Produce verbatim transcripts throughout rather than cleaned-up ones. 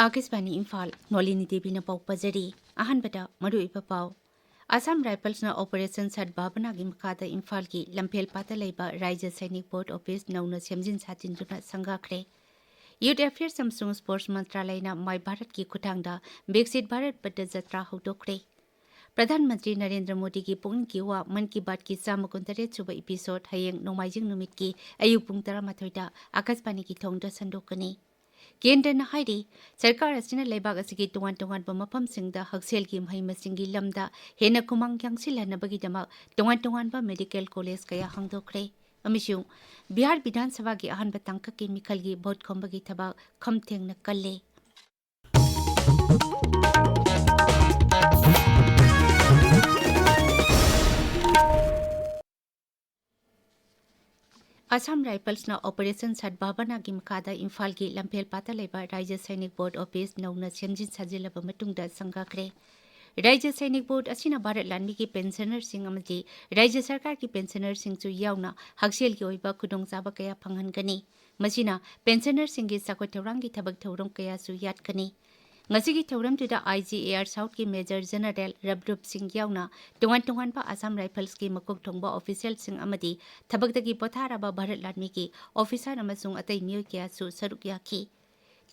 ꯑꯥꯀꯥꯁꯕꯥꯅꯤ ꯏꯝꯐꯥꯜ, ꯅꯣꯂꯤꯅꯤ ꯗꯦꯕꯤꯅ ꯄꯥꯎ ꯄꯥꯖꯔꯤ꯫ ꯑꯍꯥꯟꯕꯗ ꯃꯔꯨꯑꯣꯏꯕ ꯄꯥꯎ꯫ ꯑꯁꯥꯝ ꯔꯥꯏꯐꯜꯁꯅ ꯑꯣꯄꯔꯦꯁꯟ ꯁꯗꯚꯥꯕꯅꯥꯒꯤ ꯃꯈꯥꯗ ꯏꯝꯐꯥꯜꯒꯤ ꯂꯝꯐꯦꯜꯄꯥꯠꯇ ꯂꯩꯕ ꯔꯥꯏꯖ꯭ꯌ ꯁꯩꯅꯤꯛ ꯕꯣꯔꯗ ꯑꯣꯐꯤꯁ ꯅꯧꯅ ꯁꯦꯝꯖꯤꯟ ꯁꯥꯖꯤꯟꯗꯨꯅ ꯁꯪꯒꯥꯈ꯭ꯔꯦ꯫ ꯌꯨꯊ ꯑꯦꯐꯤꯌꯔꯁ ꯑꯃꯁꯨꯡ ꯁ꯭ꯄꯣꯔꯠꯁ ꯃꯟꯇ꯭ꯔꯥꯂꯌꯅ ꯃꯥꯏ ꯚꯥꯔꯠꯀꯤ ꯈꯨꯠꯊꯥꯡꯗ ꯕꯤꯛꯁꯤꯠ ꯚꯥꯔꯠ ꯄꯗ ꯖꯇ꯭ꯔꯥ ꯍꯧꯗꯣꯛꯈ꯭ꯔꯦ꯫ ꯄ꯭ꯔꯙꯥꯟ ꯃꯟꯇ꯭ꯔꯤ ꯅꯔꯦꯟꯗ꯭ꯔ ꯃꯣꯗꯤꯒꯤ ꯄꯨꯛꯅꯤꯡꯒꯤ ꯋꯥ ꯃꯟ ꯀꯤ ꯕꯥꯠꯀꯤ ꯆꯥꯝꯃ ꯀꯨꯟꯇꯔꯦꯠ ꯁꯨꯕ ꯏꯄꯤꯁꯣꯗ ꯍꯌꯦꯡ ꯅꯣꯡꯃꯥꯏꯖꯤꯡ ꯅꯨꯃꯤꯠꯀꯤ ꯑꯌꯨꯛ ꯄꯨꯡ ꯇꯔꯥꯃꯥꯊꯣꯏꯗ ꯑꯥꯀꯥꯁꯕꯥꯅꯤꯒꯤ ꯊꯣꯡꯗ ꯁꯟꯗꯣꯛꯀꯅꯤ꯫ ꯀꯦꯟꯗ꯭ꯔꯅ ꯍꯥꯏꯔꯤ, ꯁꯔꯀꯥꯔ ꯑꯁꯤꯅ ꯂꯩꯕꯥꯛ ꯑꯁꯤꯒꯤ ꯇꯣꯉꯥꯟ ꯇꯣꯉꯥꯟꯕ ꯃꯐꯝꯁꯤꯡꯗ ꯍꯛꯁꯦꯜꯒꯤ ꯃꯍꯩ ꯃꯁꯤꯡꯒꯤ ꯂꯝꯗ ꯍꯦꯟꯅ ꯈꯨꯃꯥꯡ ꯌꯥꯡꯁꯤꯜꯍꯟꯅꯕꯒꯤꯗꯃꯛ ꯇꯣꯉꯥꯟ ꯇꯣꯉꯥꯟꯕ ꯃꯦꯗꯤꯀꯦꯜ ꯀꯣꯂꯦꯖ ꯀꯌꯥ ꯍꯥꯡꯗꯣꯛꯈ꯭ꯔꯦ꯫ ꯑꯃꯁꯨꯡ ꯕꯤꯍꯥꯔ ꯕꯤꯙꯥꯟ ꯁꯚꯥꯒꯤ ꯑꯍꯥꯟꯕ ꯇꯥꯡꯀꯛꯀꯤ ꯃꯤꯈꯜꯒꯤ ꯚꯣꯠ ꯈꯣꯝꯕꯒꯤ ꯊꯕꯛ ꯈꯝ ꯊꯦꯡꯅ ꯀꯜꯂꯦ꯫ ꯑꯁꯥꯝ ꯔꯥꯏꯐꯜꯁꯅ ꯑꯣꯄꯔꯦꯁꯟ ꯁꯗꯚꯥꯕꯅꯥꯒꯤ ꯃꯈꯥꯗ ꯏꯝꯐꯥꯜꯒꯤ ꯂꯝꯐꯦꯜꯄꯥꯠꯇ ꯂꯩꯕ ꯔꯥꯏꯖ꯭ꯌ ꯁꯩꯅꯤꯛ ꯕꯣꯔꯗ ꯑꯣꯐꯤꯁ ꯅꯧꯅ ꯁꯦꯝꯖꯤꯟ ꯁꯥꯖꯤꯜꯂꯕ ꯃꯇꯨꯡꯗ ꯁꯪꯒꯥꯈ꯭ꯔꯦ꯫ ꯔꯥꯏꯖ꯭ꯌ ꯁꯩꯅꯤꯛ ꯕꯣꯔꯗ ꯑꯁꯤꯅ ꯚꯥꯔꯠ ꯂꯥꯟꯃꯤꯒꯤ ꯄꯦꯟꯁꯅꯔꯁꯤꯡ ꯑꯃꯗꯤ ꯔꯥꯏꯖ꯭ꯌ ꯁꯔꯀꯥꯔꯒꯤ ꯄꯦꯟꯁꯅꯔꯁꯤꯡꯁꯨ ꯌꯥꯎꯅ ꯍꯛꯁꯦꯜꯒꯤ ꯑꯣꯏꯕ ꯈꯨꯗꯣꯡꯆꯥꯕ ꯀꯌꯥ ꯐꯪꯍꯟꯒꯅꯤ꯫ ꯃꯁꯤꯅ ꯄꯦꯟꯁꯅꯔꯁꯤꯡꯒꯤ ꯆꯥꯎꯈꯠ ꯊꯧꯔꯥꯡꯒꯤ ꯊꯕꯛ ꯊꯧꯔꯝ ꯀꯌꯥꯁꯨ ꯌꯥꯠꯀꯅꯤ꯫ ꯉꯁꯤꯒꯤ ꯊꯧꯔꯝꯗꯨꯗ ꯑꯥꯏ ꯖꯤ ꯑꯦ ꯑꯥꯔ ꯁꯥꯎꯊꯀꯤ ꯃꯦꯖꯔ ꯖꯦꯅꯔꯦꯜ ꯔꯕꯔꯨꯞ ꯁꯤꯡ ꯌꯥꯎꯅ ꯇꯣꯉꯥꯟ ꯇꯣꯉꯥꯟꯕ ꯑꯁꯥꯝ ꯔꯥꯏꯐꯜꯁꯀꯤ ꯃꯀꯣꯛ ꯊꯣꯡꯕ ꯑꯣꯐꯤꯁꯤꯌꯦꯜꯁꯤꯡ ꯑꯃꯗꯤ ꯊꯕꯛꯇꯒꯤ ꯄꯣꯊꯥꯔꯕ ꯚꯥꯔꯠ ꯂꯥꯟꯃꯤꯒꯤ ꯑꯣꯐꯤꯁꯥꯔ ꯑꯃꯁꯨꯡ ꯑꯇꯩ ꯃꯤꯑꯣꯏ ꯀꯌꯥꯁꯨ ꯁꯔꯨꯛ ꯌꯥꯈꯤ꯫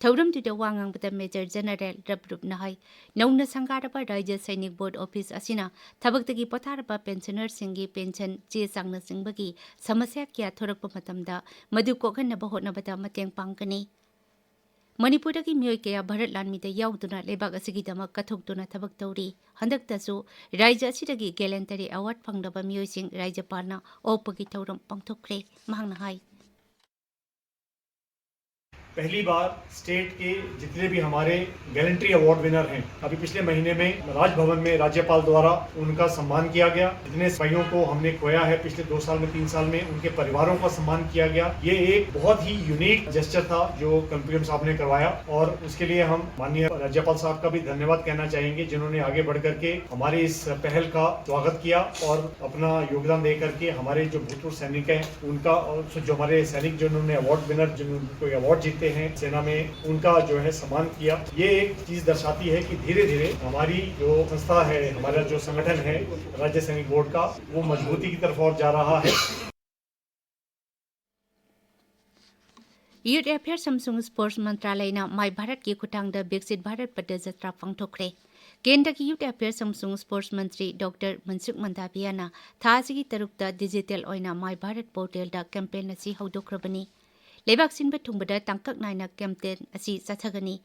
ꯊꯧꯔꯝꯗꯨꯗ ꯋꯥ ꯉꯥꯡꯕꯗ ꯃꯦꯖꯔ ꯖꯦꯅꯔꯦꯜ ꯔꯕꯔꯨꯞꯅ ꯍꯥꯏ, ꯅꯧꯅ ꯁꯪꯒꯥꯔꯕ ꯔꯥꯏꯖ꯭ꯌ ꯁꯩꯅꯤꯛ ꯕꯣꯔꯗ ꯑꯣꯐꯤꯁ ꯑꯁꯤꯅ ꯊꯕꯛꯇꯒꯤ ꯄꯣꯊꯥꯔꯕ ꯄꯦꯟꯁꯅꯔꯁꯤꯡꯒꯤ ꯄꯦꯟꯁꯟ ꯆꯦ ꯆꯥꯡꯅꯆꯤꯡꯕꯒꯤ ꯁꯃꯁ꯭ꯌꯥ ꯀꯌꯥ ꯊꯣꯔꯛꯄ ꯃꯇꯝꯗ ꯃꯗꯨ ꯀꯣꯛꯍꯟꯅꯕ ꯍꯣꯠꯅꯕꯗ ꯃꯇꯦꯡ ꯄꯥꯡꯒꯅꯤ꯫ ꯃꯅꯤꯄꯨꯔꯗꯒꯤ ꯃꯤꯑꯣꯏ ꯀꯌꯥ ꯚꯥꯔꯠ ꯂꯥꯟꯃꯤꯗ ꯌꯥꯎꯗꯨꯅ ꯂꯩꯕꯥꯛ ꯑꯁꯤꯒꯤꯗꯃꯛ ꯀꯠꯊꯣꯛꯇꯨꯅ ꯊꯕꯛ ꯇꯧꯔꯤ꯫ ꯍꯟꯗꯛꯇꯁꯨ ꯔꯥꯏꯖ꯭ꯌ ꯑꯁꯤꯗꯒꯤ ꯒꯦꯂꯦꯟꯇꯔꯤ ꯑꯦꯋꯥꯔꯗ ꯐꯪꯂꯕ ꯃꯤꯑꯣꯏꯁꯤꯡ ꯔꯥꯏꯖ꯭ꯌꯄꯥꯜꯅ ꯑꯣꯛꯄꯒꯤ ꯊꯧꯔꯝ ꯄꯥꯡꯊꯣꯛꯈ꯭ꯔꯦ꯫ ꯃꯍꯥꯛꯅ ꯍꯥꯏ, पहली बार स्टेट के जितने भी हमारे गैलेंट्री अवार्ड विनर हैं, अभी पिछले महीने में राजभवन में राज्यपाल द्वारा उनका सम्मान किया गया। जितने सिपाहियों को हमने खोया है पिछले दो साल में, तीन साल में, उनके परिवारों का सम्मान किया गया। ये एक बहुत ही यूनिक जेस्चर था जो कनपुरियम साहब ने करवाया, और उसके लिए हम माननीय राज्यपाल साहब का भी धन्यवाद कहना चाहेंगे, जिन्होंने आगे बढ़ करके हमारी इस पहल का स्वागत किया और अपना योगदान दे करके हमारे जो भूतपूर्व सैनिक हैं उनका, और जो हमारे सैनिक जिन्होंने अवार्ड विनर, जिनको अवार्ड जीते, हैं, सेना में उनका जो है सम्मान किया। ये एक चीज दर्शाती है कि धीरे धीरे हमारी जो संस्था है, हमारा जो संगठन है राज्य सैनिक बोर्ड का, वो मजबूती की तरफ और जा रहा है। Youth Affairs ꯑꯃꯁꯨꯡ Sports ꯃꯟꯇ꯭ꯔꯥꯂꯌꯅ ꯃꯥꯏ ꯚꯥꯔꯠꯀꯤ ꯈꯨꯠꯊꯥꯡꯗ ꯕꯤꯛꯁꯤꯠ ꯚꯥꯔꯠ ꯄꯗꯌꯥꯇ꯭ꯔꯥ ꯄꯥꯡꯊꯣꯛꯈ꯭ꯔꯦ꯫ ꯀꯦꯟꯗ꯭ꯔꯒꯤ Youth Affairs ꯑꯃꯁꯨꯡ Sports ꯃꯟꯇ꯭ꯔꯤ ꯗꯣꯛꯇꯔ ꯃꯟꯁꯨꯈ ꯃꯟꯗꯥꯚꯤꯌꯥꯅ ꯊꯥ ꯑꯁꯤꯒꯤ ꯇꯔꯨꯛꯇ ꯗꯤꯖꯤꯇꯦꯜ ꯑꯣꯏꯅ ꯃꯥꯏ ꯚꯥꯔꯠ ꯄꯣꯔꯇꯦꯜꯗ ꯀꯦꯝꯄꯦꯟ ꯑꯁꯤ ꯍꯧꯗꯣꯛꯈ꯭ꯔꯕꯅꯤ꯫ ꯂꯩꯕꯥꯛ ꯁꯤꯟꯕ ꯊꯨꯡꯕꯗ ꯇꯥꯡꯀꯛ ꯅꯥꯏꯅ ꯀꯦꯝꯄꯦꯟ ꯑꯁꯤ ꯆꯠꯊꯒꯅꯤ꯫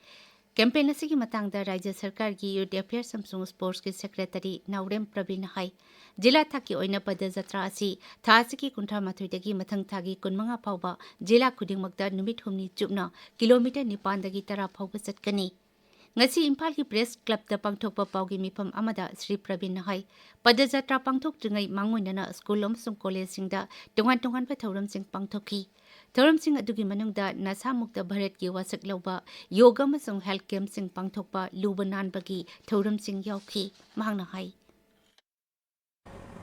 ꯀꯦꯝꯄꯦꯟ ꯑꯁꯤꯒꯤ ꯃꯇꯥꯡꯗ ꯔꯥꯖ꯭ꯌ ꯁꯔꯀꯥꯔꯒꯤ Youth Affairs ꯑꯃꯁꯨꯡ Sportsꯀꯤ ꯁꯦꯀ꯭ꯔꯦꯇꯔꯤ ꯅꯥꯎꯔꯦꯝ ꯄ꯭ꯔꯕꯤꯟꯅ ꯍꯥꯏ, ꯖꯤꯂꯥ ꯊꯥꯛꯀꯤ ꯑꯣꯏꯅ ꯄꯗꯌꯥꯇ꯭ꯔꯥ ꯑꯁꯤ ꯊꯥ ꯑꯁꯤꯒꯤ ꯀꯨꯟꯊ꯭ꯔꯥ ꯃꯥꯊꯣꯏꯗꯒꯤ ꯃꯊꯪ ꯊꯥꯒꯤ ꯀꯨꯟꯃꯉꯥ ꯐꯥꯎꯕ ꯖꯤꯂꯥ ꯈꯨꯗꯤꯡꯃꯛꯇ ꯅꯨꯃꯤꯠ ꯍꯨꯝꯅꯤ ꯆꯨꯞꯅ ꯀꯤꯂꯣꯃꯤꯇꯔ ꯅꯤꯄꯥꯟꯗꯒꯤ ꯇꯔꯥ ꯐꯥꯎꯕ ꯆꯠꯀꯅꯤ꯫ ꯉꯁꯤ ꯏꯝꯐꯥꯜꯒꯤ ꯄ꯭ꯔꯦꯁ ꯀ꯭ꯂꯕꯇ ꯄꯥꯡꯊꯣꯛꯄ ꯄꯥꯎꯒꯤ ꯃꯤꯐꯝ ꯑꯃꯗ ꯁ꯭ꯔꯤ ꯄ꯭ꯔꯕꯤꯟꯅ ꯍꯥꯏ, ꯄꯗꯌꯥꯇ꯭ꯔꯥ ꯄꯥꯡꯊꯣꯛꯇ꯭ꯔꯤꯉꯩ ꯃꯥꯡꯑꯣꯏꯅꯅ ꯁ꯭ꯀꯨꯜ ꯑꯃꯁꯨꯡ ꯀꯣꯂꯦꯖꯁꯤꯡꯗ ꯇꯣꯉꯥꯟ ꯇꯣꯉꯥꯟꯕ ꯊꯧꯔꯝꯁꯤꯡ ꯄꯥꯡꯊꯣꯛꯈꯤ꯫ ꯊꯧꯔꯝꯁꯤꯡ ꯑꯗꯨꯒꯤ ꯃꯅꯨꯡꯗ ꯅꯁꯥꯃꯨꯛꯇ ꯚꯥꯔꯠꯀꯤ ꯋꯥꯁꯛ ꯂꯧꯕ, ꯌꯣꯒ ꯑꯃꯁꯨꯡ ꯍꯦꯜꯊ ꯀꯦꯝꯞꯁꯤꯡ ꯄꯥꯡꯊꯣꯛꯄ, ꯂꯨꯕ ꯅꯥꯟꯕꯒꯤ ꯊꯧꯔꯝꯁꯤꯡ ꯌꯥꯎꯈꯤ꯫ ꯃꯍꯥꯛꯅ ꯍꯥꯏ,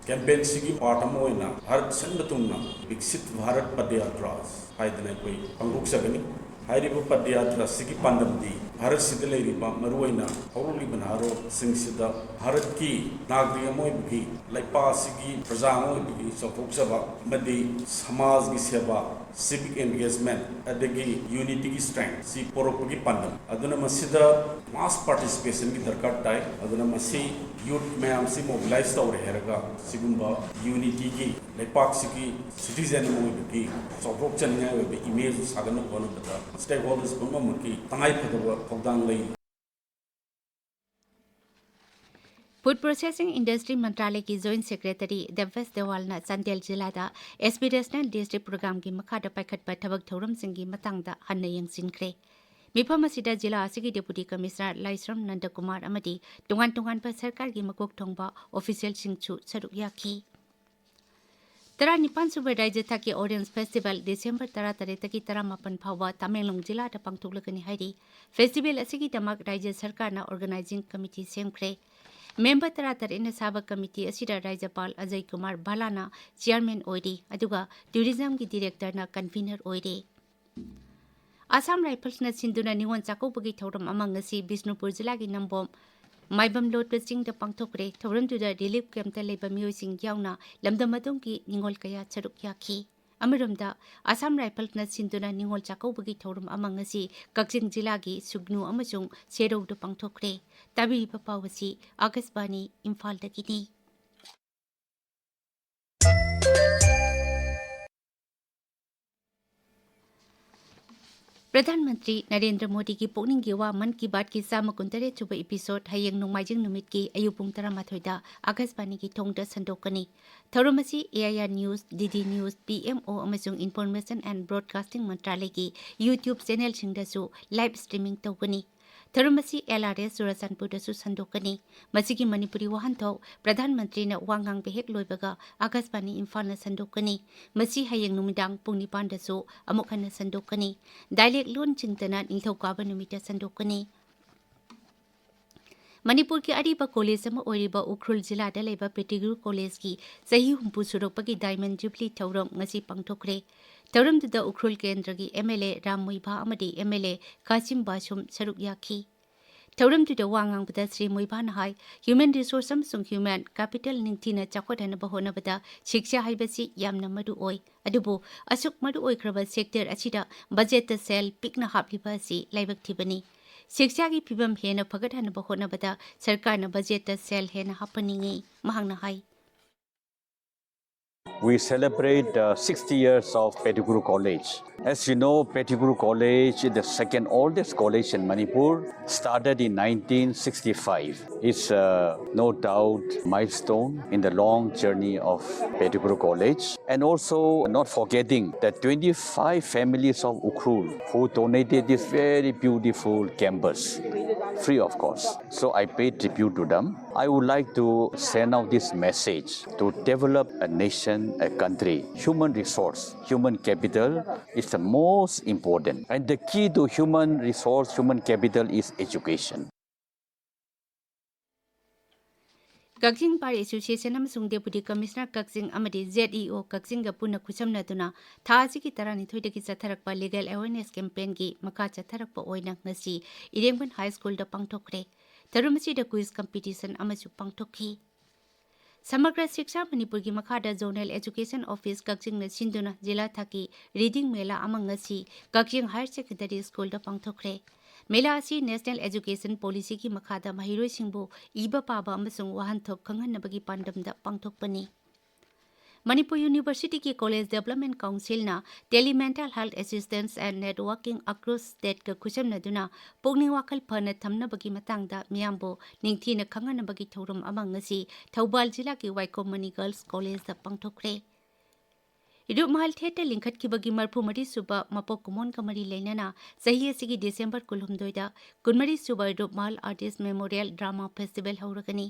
ꯀꯦꯝꯄꯦꯟꯁꯤꯒꯤ ꯄꯥꯔꯠ ꯑꯃ ꯑꯣꯏꯅ ꯚꯥꯔꯠ ꯁꯤꯟꯕ ꯊꯨꯡꯅ ꯕꯤꯛꯁꯤꯠ ꯚꯥꯔꯠ ꯄꯗꯌꯥꯇ꯭ꯔꯥ ꯍꯥꯏꯗꯅ ꯑꯩꯈꯣꯏ ꯄꯥꯡꯊꯣꯛꯆꯒꯅꯤ꯫ ꯍꯥꯏꯔꯤꯕ ꯄꯗꯌꯥꯇ꯭ꯔꯥ ꯑꯁꯤꯒꯤ ꯄꯥꯟꯗꯝꯗꯤ ꯚꯥꯔꯠꯁꯤꯗ ꯂꯩꯔꯤꯕ ꯃꯔꯨꯑꯣꯏꯅ ꯍꯧꯔꯛꯂꯤꯕ ꯅꯍꯥꯔꯣꯜꯁꯤꯡꯁꯤꯗ ꯚꯥꯔꯠꯀꯤ ꯅꯥꯒꯔꯤꯛ ꯑꯃ ꯑꯣꯏꯕꯒꯤ, ꯂꯩꯄꯥꯛ ꯑꯁꯤꯒꯤ ꯄ꯭ꯔꯖꯥ ꯑꯃ ꯑꯣꯏꯕꯒꯤ ꯆꯥꯎꯊꯣꯛꯆꯕ ꯑꯃꯗꯤ ꯁꯃꯥꯖꯒꯤ ꯁꯦꯕꯥ, ꯁꯤꯚꯤꯛ ꯑꯦꯡꯒꯦꯖꯃꯦꯟꯠ, ꯑꯗꯒꯤ ꯌꯨꯅꯤꯇꯤꯒꯤ ꯁ꯭ꯇꯔꯦꯡꯊ ꯁꯤ ꯄꯣꯔꯛꯄꯒꯤ ꯄꯥꯟꯗꯝ꯫ ꯑꯗꯨꯅ ꯃꯁꯤꯗ ꯃꯥꯁ ꯄꯥꯔꯇꯤꯁꯤꯄꯦꯁꯟꯒꯤ ꯗꯔꯀꯥꯔ ꯇꯥꯏ꯫ ꯑꯗꯨꯅ ꯃꯁꯤ ꯌꯨꯊ ꯃꯌꯥꯝꯁꯤ ꯃꯣꯕꯤꯂꯥꯏꯖ ꯇꯧꯔꯦ ꯍꯥꯏꯔꯒ ꯁꯤꯒꯨꯝꯕ ꯌꯨꯅꯤꯇꯤꯒꯤ, ꯂꯩꯄꯥꯛꯁꯤꯒꯤ ꯁꯤꯇꯤꯖꯦꯟ ꯑꯃ ꯑꯣꯏꯕꯒꯤ ꯆꯥꯎꯊꯣꯛꯆꯅꯤꯡꯉꯥꯏ ꯑꯣꯏꯕ ꯏꯃꯦꯖ ꯁꯥꯒꯠꯅꯕ ꯍꯣꯠꯅꯕꯗ ꯁ꯭ꯇꯦꯛꯍꯣꯜꯗꯔꯁ ꯄꯨꯝꯅꯃꯛꯀꯤ ꯇꯉꯥꯏꯐꯗꯕ ꯊꯧꯗꯥꯡ ꯂꯩ꯫ Food Processing Industry ꯃꯟꯇ꯭ꯔꯥꯂꯌꯒꯤ ꯖꯣꯏꯟꯠ ꯁꯦꯀ꯭ꯔꯦꯇꯔꯤ ꯗꯦꯕꯦꯁ ꯗꯦꯋꯥꯜꯅ ꯆꯥꯟꯗꯦꯜ ꯖꯤꯂꯥꯗ ꯑꯦꯁꯄꯤꯔꯦꯁꯅꯦꯜ ꯗꯤꯁꯇ꯭ꯔꯤꯛ ꯄ꯭ꯔꯣꯒ꯭ꯔꯥꯝꯒꯤ ꯃꯈꯥꯗ ꯄꯥꯏꯈꯠꯄ ꯊꯕꯛ ꯊꯧꯔꯝꯁꯤꯡꯒꯤ ꯃꯇꯥꯡꯗ ꯍꯟꯅ ꯌꯦꯡꯁꯤꯟꯈ꯭ꯔꯦ꯫ ꯃꯤꯐꯝ ꯑꯁꯤꯗ ꯖꯤꯂꯥ ꯑꯁꯤꯒꯤ ꯗꯦꯄꯨꯇꯤ ꯀꯃꯤꯁꯅꯔ ꯂꯥꯏꯁ꯭ꯔꯝ ꯅꯟꯗꯀꯨꯃꯥꯔ ꯑꯃꯗꯤ ꯇꯣꯉꯥꯟ ꯇꯣꯉꯥꯟꯕ ꯁꯔꯀꯥꯔꯒꯤ ꯃꯀꯣꯛ ꯊꯣꯡꯕ ꯑꯣꯐꯤꯁꯤꯌꯦꯜꯁꯤꯡꯁꯨ ꯁꯔꯨꯛ ꯌꯥꯈꯤ꯫ ꯇꯔꯥꯅꯤꯄꯥꯟ ꯁꯨꯕ ꯔꯥꯖ꯭ꯌ ꯊꯥꯛꯀꯤ ꯑꯣꯔꯦꯟꯖ ꯐꯦꯁꯇꯤꯚꯦꯜ ꯗꯤꯁꯦꯝꯕꯔ ꯇꯔꯥꯇꯔꯦꯠꯇꯒꯤ ꯇꯔꯥꯃꯥꯄꯟ ꯐꯥꯎꯕ ꯇꯃꯦꯡꯂꯣꯡ ꯖꯤꯂꯥꯗ ꯄꯥꯡꯊꯣꯛꯂꯒꯅꯤ ꯍꯥꯏꯔꯤ꯫ ꯐꯦꯁꯇꯤꯚꯦꯜ ꯑꯁꯤꯒꯤꯗꯃꯛ ꯔꯥꯖ꯭ꯌ ꯁꯔꯀꯥꯔꯅ ꯑꯣꯔꯒꯅꯥꯏꯖꯤꯡ ꯀꯃꯤꯇꯤ ꯁꯦꯝꯈ꯭ꯔꯦ꯫ ꯃꯦꯝꯕꯔ ꯇꯔꯥꯇꯔꯦꯠꯅ ꯁꯥꯕ ꯀꯃꯤꯇꯤ ꯑꯁꯤꯗ ꯔꯥꯖ꯭ꯌꯄꯥꯜ ꯑꯖꯌ ꯀꯨꯃꯥꯔ ꯚꯥꯂꯥꯅ ꯆꯤꯌꯥꯔꯃꯦꯟ ꯑꯣꯏꯔꯤ, ꯑꯗꯨꯒ ꯇꯨꯔꯤꯖꯝꯒꯤ ꯗꯤꯔꯦꯛꯇꯔꯅ ꯀꯟꯚꯤꯅꯔ ꯑꯣꯏꯔꯤ꯫ ꯑꯁꯥꯝ ꯔꯥꯏꯐꯜꯁꯅ ꯁꯤꯟꯗꯨꯅ ꯅꯤꯉꯣꯜ ꯆꯥꯛꯀꯧꯕꯒꯤ ꯊꯧꯔꯝ ꯑꯃ ꯉꯁꯤ ꯕꯤꯁꯅꯨꯄꯨꯔ ꯖꯤꯂꯥꯒꯤ ꯅꯝꯕꯣꯝ ꯃꯥꯏꯕꯝ ꯂꯣꯠꯄ ꯆꯤꯡꯗ ꯄꯥꯡꯊꯣꯛꯈ꯭ꯔꯦ꯫ ꯊꯧꯔꯝꯗꯨꯗ ꯔꯤꯂꯤꯐ ꯀꯦꯝꯞꯇ ꯂꯩꯕ ꯃꯤꯑꯣꯏꯁꯤꯡ ꯌꯥꯎꯅ ꯂꯝꯗꯝ ꯑꯗꯨꯝꯒꯤ ꯅꯤꯉꯣꯜ ꯀꯌꯥ ꯁꯔꯨꯛ ꯌꯥꯈꯤ꯫ ꯑꯃꯔꯣꯝꯗ, ꯑꯁꯥꯝ ꯔꯥꯏꯐꯜꯁꯅ ꯁꯤꯟꯗꯨꯅ ꯅꯤꯉꯣꯜ ꯆꯥꯛꯀꯧꯕꯒꯤ ꯊꯧꯔꯝ ꯑꯃ ꯉꯁꯤ ꯀꯛꯆꯤꯡ ꯖꯤꯂꯥꯒꯤ ꯁꯨꯒꯅꯨ ꯑꯃꯁꯨꯡ ꯁꯦꯔꯧꯗ ꯄꯥꯡꯊꯣꯛꯈ꯭ꯔꯦ꯫ ꯇꯥꯕꯤꯔꯤꯕ ꯄꯥꯎ ꯑꯁꯤ ꯑꯥꯀꯥꯁꯕꯥꯅꯤ ꯏꯝꯐꯥꯜꯗꯒꯤꯅꯤ꯫ ꯄ꯭ꯔꯙꯥꯟ ꯃꯟꯇ꯭ꯔꯤ ꯅꯔꯦꯟꯗ꯭ꯔ ꯃꯣꯗꯤꯒꯤ ꯄꯨꯛꯅꯤꯡꯒꯤ ꯋꯥ ꯃꯟ ꯀꯤ ꯕꯥꯠꯀꯤ ꯆꯥꯝꯃ ꯀꯨꯟꯇꯔꯦꯠ ꯁꯨꯕ ꯏꯄꯤꯁꯣꯗ ꯍꯌꯦꯡ ꯅꯣꯡꯃꯥꯏꯖꯤꯡ ꯅꯨꯃꯤꯠꯀꯤ ꯑꯌꯨꯛ ꯄꯨꯡ ꯇꯔꯥꯃꯥꯊꯣꯏꯗ ꯑꯥꯀꯥꯁꯕꯥꯅꯤꯒꯤ ꯊꯣꯡꯗ ꯁꯟꯗꯣꯛꯀꯅꯤ꯫ ꯊꯧꯔꯝ ꯑꯁꯤ A I R news, D D news, P M O ꯑꯃꯁꯨꯡ ꯏꯟꯐꯣꯔꯃꯦꯁꯟ ꯑꯦꯟ ꯕ꯭ꯔꯣꯗꯀꯥꯁꯇꯤꯡ ꯃꯟꯇ꯭ꯔꯥꯂꯌꯒꯤ YouTube ꯆꯦꯅꯦꯜꯁꯤꯡꯗꯁꯨ ꯂꯥꯏꯚ ꯁ꯭ꯇ꯭ꯔꯤꯃꯤꯡ ꯇꯧꯒꯅꯤ꯫ ꯊꯧꯔꯝ ꯑꯁꯤ ꯑꯦꯜ ꯑꯥꯔ ꯑꯦꯁ ꯆꯨꯔꯥꯆꯥꯟꯄꯨꯔꯗꯁꯨ ꯁꯟꯗꯣꯛꯀꯅꯤ꯫ ꯃꯁꯤꯒꯤ ꯃꯅꯤꯄꯨꯔꯤ ꯋꯥꯍꯟꯊꯣꯛ ꯄ꯭ꯔꯙꯥꯟ ꯃꯟꯇ꯭ꯔꯤꯅ ꯋꯥ ꯉꯥꯡꯕ ꯍꯦꯛ ꯂꯣꯏꯕꯒ ꯑꯥꯀꯥꯁꯕꯥꯅꯤ ꯏꯝꯐꯥꯜꯅ ꯁꯟꯗꯣꯛꯀꯅꯤ꯫ ꯃꯁꯤ ꯍꯌꯦꯡ ꯅꯨꯃꯤꯗꯥꯡ ꯄꯨꯡ ꯅꯤꯄꯥꯟꯗꯁꯨ ꯑꯃꯨꯛ ꯍꯟꯅ ꯁꯟꯗꯣꯛꯀꯅꯤ꯫ ꯗꯥꯏꯂꯦꯛ ꯂꯣꯟ ꯆꯤꯡꯗꯅ ꯅꯤꯡꯊꯧꯀꯥꯕ ꯅꯨꯃꯤꯠꯇ ꯁꯟꯗꯣꯛꯀꯅꯤ꯫ ꯃꯅꯤꯄꯨꯔꯒꯤ ꯑꯔꯤꯕ ꯀꯣꯂꯦꯖ ꯑꯃ ꯑꯣꯏꯔꯤꯕ ꯎꯈ꯭ꯔꯨꯜ ꯖꯤꯂꯥꯗ ꯂꯩꯕ ꯄꯦꯇꯤꯒ꯭ꯔꯨ ꯀꯣꯂꯦꯖꯀꯤ ꯆꯍꯤ ꯍꯨꯝꯐꯨ ꯁꯨꯔꯛꯄꯒꯤ ꯗꯥꯏꯃꯟ ꯖꯨꯕꯤꯂꯤ ꯊꯧꯔꯝ ꯉꯁꯤ ꯄꯥꯡꯊꯣꯛꯈ꯭ꯔꯦ꯫ ꯊꯧꯔꯝꯗꯨꯗ ꯎꯈ꯭ꯔꯨꯜ ꯀꯦꯟꯗ꯭ꯔꯒꯤ ꯑꯦꯝ ꯑꯦꯜ ꯑꯦ ꯔꯥꯝ ꯃꯣꯏꯕꯥ ꯑꯃꯗꯤ ꯑꯦꯝ ꯑꯦꯜ ꯑꯦ ꯀꯥꯁꯤꯝ ꯕꯥꯁꯨꯝ ꯁꯔꯨꯛ ꯌꯥꯈꯤ꯫ ꯊꯧꯔꯝꯗꯨꯗ ꯋꯥ ꯉꯥꯡꯕꯗ ꯁ꯭ꯔꯤ ꯃꯣꯏꯕꯥꯅ ꯍꯥꯏ, ꯍ꯭ꯌꯨꯃꯦꯟ ꯔꯤꯁꯣꯔꯁ ꯑꯃꯁꯨꯡ ꯍ꯭ꯌꯨꯃꯦꯟ ꯀꯦꯄꯤꯇꯦꯜ ꯅꯤꯡꯊꯤꯅ ꯆꯥꯎꯈꯠꯍꯟꯅꯕ ꯍꯣꯠꯅꯕꯗ ꯁꯤꯛꯁꯥ ꯍꯥꯏꯕꯁꯤ ꯌꯥꯝꯅ ꯃꯔꯨ ꯑꯣꯏ꯫ ꯑꯗꯨꯕꯨ ꯑꯁꯨꯛ ꯃꯔꯨ ꯑꯣꯏꯈ꯭ꯔꯕ ꯁꯦꯛꯇꯔ ꯑꯁꯤꯗ ꯕꯖꯦꯠꯇ ꯁꯦꯜ ꯄꯤꯛꯅ ꯍꯥꯞꯂꯤꯕ ꯑꯁꯤ ꯂꯥꯏꯕꯛ ꯊꯤꯕꯅꯤ꯫ ꯁꯤꯛꯁꯥꯒꯤ ꯐꯤꯕꯝ ꯍꯦꯟꯅ ꯐꯒꯠꯍꯟꯅꯕ ꯍꯣꯠꯅꯕꯗ ꯁꯔꯀꯥꯔꯅ ꯕꯖꯦꯠꯇ ꯁꯦꯜ ꯍꯦꯟꯅ ꯍꯥꯞꯍꯟꯅꯤꯡꯏ, ꯃꯍꯥꯛꯅ ꯍꯥꯏ꯫ We celebrate uh, sixty years of Pettigrew College. As you know, Pettigrew College is the second oldest college in Manipur, started in nineteen sixty-five. It's uh, no doubt milestone in the long journey of Pettigrew College, and also not forgetting the twenty-five families of Ukhrul who donated this very beautiful campus, free of cost. So I pay tribute to them. I would like to send out this message to develop a nation, a country. Human resource, human capital is the most important. And the key to human resource, human capital is education. Kakching bar association ꯑꯃꯁꯨꯡ ꯗꯦꯄꯨꯇꯤ commissioner ꯀꯛꯆꯤꯡ ꯑꯃꯗꯤ Z E ꯑꯣ ꯀꯛꯆꯤꯡꯒ ꯄꯨꯟꯅ ꯈꯨꯠꯁꯝꯅꯗꯨꯅ ꯊꯥ ꯑꯁꯤꯒꯤ ꯇꯔꯥꯅꯤꯊꯣꯏꯗꯒꯤ ꯆꯠꯊꯔꯛꯄ legal awareness ꯀꯦꯝꯄꯦꯟꯒꯤ ꯃꯈꯥ ꯆꯠꯊꯔꯛꯄ ꯑꯣꯏꯅ ꯉꯁꯤ ꯏꯔꯦꯡꯕꯟ ꯍꯥꯏ ꯁ꯭ꯀꯨꯜꯗ ꯄꯥꯡꯊꯣꯛꯈ꯭ꯔꯦ꯫ ꯊꯧꯔꯝ ꯑꯁꯤꯗ ꯀ꯭ꯋꯤꯖ ꯀꯝꯄꯤꯇꯤꯁꯟ ꯑꯃꯁꯨ ꯄꯥꯡꯊꯣꯛꯈꯤ꯫ ꯁꯃꯒ꯭ꯔ ꯁꯤꯛꯁꯥ ꯃꯅꯤꯄꯨꯔꯒꯤ ꯃꯈꯥꯗ ꯖꯣꯅꯦꯜ ꯑꯦꯖꯨꯀꯦꯁꯟ ꯑꯣꯐꯤꯁ ꯀꯛꯆꯤꯡꯅ ꯁꯤꯟꯗꯨꯅ ꯖꯤꯂꯥ ꯊꯥꯛꯀꯤ ꯔꯤꯗꯤꯡ ꯃꯦꯂꯥ ꯑꯃ ꯉꯁꯤ ꯀꯛꯆꯤꯡ ꯍꯥꯌꯔ ꯁꯦꯀꯦꯟꯗꯔꯤ ꯁ꯭ꯀꯨꯜꯗ ꯄꯥꯡꯊꯣꯛꯈ꯭ꯔꯦ꯫ ꯃꯦꯂꯥ ꯑꯁꯤ ꯅꯦꯁꯅꯦꯜ ꯑꯦꯖꯨꯀꯦꯁꯟ ꯄꯣꯂꯤꯁꯤꯒꯤ ꯃꯈꯥꯗ ꯃꯍꯩꯔꯣꯏꯁꯤꯡꯕꯨ ꯏꯕ ꯄꯥꯕ ꯑꯃꯁꯨꯡ ꯋꯥꯍꯟꯊꯣꯛ ꯈꯪꯍꯟꯅꯕꯒꯤ ꯄꯥꯟꯗꯝꯗ ꯄꯥꯡꯊꯣꯛꯄꯅꯤ꯫ ꯃꯅꯤꯄꯨꯔ ꯌꯨꯅꯤꯚꯔꯁꯤꯇꯤꯒꯤ ꯀꯣꯂꯦꯖ ꯗꯦꯕꯂꯞꯃꯦꯟ ꯀꯥꯎꯟꯁꯤꯜꯅ Tele Mental Health Assistance and Networking Across State-ꯀ ꯈꯨꯠꯁꯝꯅꯗꯨꯅ ꯄꯨꯛꯅꯤꯡ ꯋꯥꯈꯜ ꯐꯅ ꯊꯝꯅꯕꯒꯤ ꯃꯇꯥꯡꯗ ꯃꯤꯌꯥꯝꯕꯨ ꯅꯤꯡꯊꯤꯅ ꯈꯪꯍꯟꯅꯕꯒꯤ ꯊꯧꯔꯝ ꯑꯃ ꯉꯁꯤ ꯊꯧꯕꯥꯜ ꯖꯤꯂꯥꯒꯤ ꯋꯥꯏꯈꯣꯝ ꯃꯅꯤ ꯒꯔꯜꯁ ꯀꯣꯂꯦꯖꯇ ꯄꯥꯡꯊꯣꯛꯈ꯭ꯔꯦ꯫ ꯏꯔꯨꯞ ꯃꯍꯜ ꯊꯤꯌꯦꯇꯔ ꯂꯤꯡꯈꯠꯈꯤꯕꯒꯤ ꯃꯔꯤꯐꯨ ꯃꯔꯤ ꯁꯨꯕ ꯃꯄꯣꯛ ꯀꯨꯝꯑꯣꯟꯒ ꯃꯔꯤ ꯂꯩꯅꯅ ꯆꯍꯤ ꯑꯁꯤꯒꯤ ꯗꯤꯁꯦꯝꯕꯔ ꯀꯨꯟꯍꯨꯝꯗꯣꯏꯗ ꯀꯨꯟꯃꯔꯤ ꯁꯨꯕ ꯏꯔꯨꯞ ꯃꯍꯜ ꯑꯥꯔꯇꯤꯁ ꯃꯦꯃꯣꯔꯤꯌꯦꯜ ꯗ꯭ꯔꯥꯃꯥ ꯐꯦꯁꯇꯤꯚꯦꯜ ꯍꯧꯔꯒꯅꯤ꯫